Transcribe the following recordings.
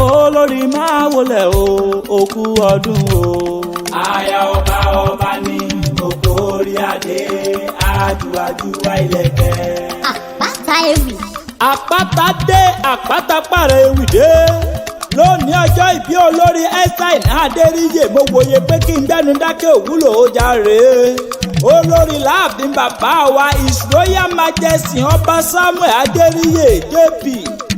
Olórí máa wọlé o, òkú ọdún o. Aya ọba ọba ní òkú orí adé, àjùwàjùwà ilẹ̀kẹ̀. Àpáta Ewì. Àpáta dé, àpáta pààrọ̀ ewì dé. Lónìí ọjọ́ ìbí olórí Esther Aina Adéríyè, mo wòye pé kí n gbẹ́nu dákẹ́ òwúlò ó jàre. Olórí láàfin bàbá wa, His Royal Majesty Ọba Samuel Adéríyè JP,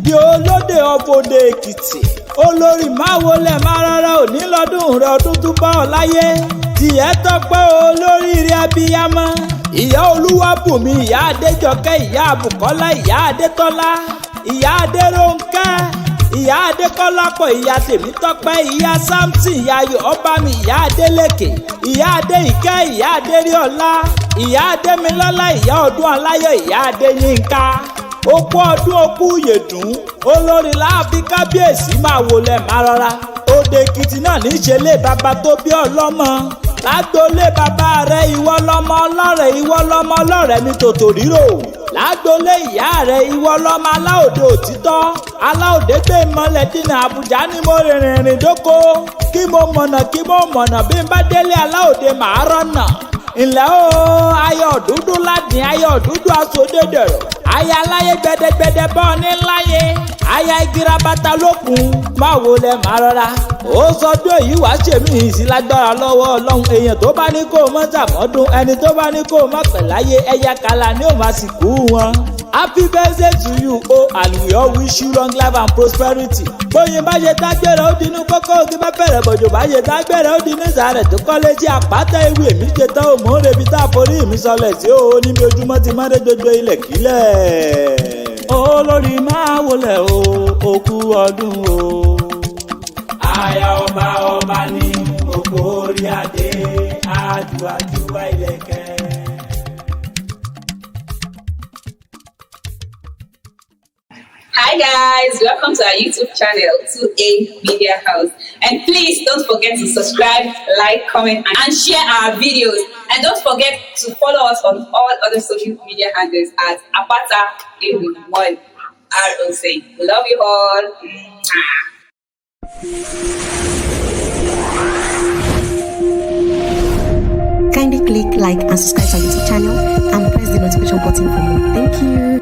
di Olóde of Òde Èkìtì. Olórí máa wọlé máa rárá, òní lọ́dún rẹ, ọdún tún bá ọ láyé. Tìyẹ́ tọ́pẹ́, olóríire abiyamọ. Ìyá Olúwàbùnmi, ìyá Adéjọkẹ́, ìyá Bùkọ́lá, ìyá Adétọ́lá, ìyá Adérónkẹ́, ìyá Adékọ́lápọ̀, ìyá Tèmítọ́pẹ́, ìyá Samson, ìyá Ayọ̀ Ọbámi, ìyá Adélékè, ìyá Adéìkẹ́, ìyá Adéríọlá, ìyá Adémilọ́lá, ìyá Ọdún Aláyọ̀, ìyá Adéyínká. Okú ọdún, okú yèdùn. Olórí láàfin kábíyèsí, máa wọlé máa rọra. Òde Èkìtì náà ní í ṣe lé bàbá tó bí ọlọ́mọ. Lágbólé bàbá rẹ, ìwọ lọmọ ọlọ́rẹ̀, ìwọ lọmọ ọlọ́rẹ̀ ní tòtò ríro. Lágbólé ìyá rẹ, ìwọ lọmọ aláòde òtítọ́, aláòde gbé mọ́lẹ̀ dínà Àbújá ní mo rìnrìn rìn dóko. Kí mo mọ̀nà, kí mo mọ̀nà, bí n bá délé aláòde màá rọ̀nà. Ǹlẹ́ o, ayọ̀ dúdú ládìí, ayọ̀ dúdú aṣọ dédèrò, aya aláyé gbẹdẹgbẹdẹ bọ́ ní láyé, aya igi rabata lókun, máa wọlé máa rọra. Ó sọdún èyí wàá ṣèmí ìsílágbára lọ́wọ́ Ọlọ́run. Èèyàn tó bá ní kó o mọ́ sàmọ́dún, ẹni tó bá ní kó o má pẹ̀ láyé, ẹ̀yà kàlà ni ó máa sì kú wọn. Happy birthday to you o, and we all wish you long life and prosperity. Bóyin bá ṣe dágbére ó dinú kókó, ògì bá bẹ̀rẹ̀ bọ̀jọ̀ bá ṣe dágbére ó dinú ìsàrẹ̀ tó kọ́lé sí. Àpáta Ewì, èmi ṣe tán ò, mò ń rebi tá a forí mi sọlẹ̀ sí o, níbi ojúmọ́ ti mọ́dé gbogbo ilẹ̀ kílẹ̀. Olórí máa wọlé o, òkú ọdún o. Aya ọba ọba ní òkú orí adé, àjùwàjùwà ilẹ̀kẹ̀. Hi guys, welcome to our YouTube channel, 2A Media House. And please don't forget to subscribe, like, comment, and share our videos. And don't forget to follow us on all other social media handles at Apata Ewi 1 ROC. We love you all. Mwah. Kindly click like and subscribe to our YouTube channel and press the notification button for more. Thank you.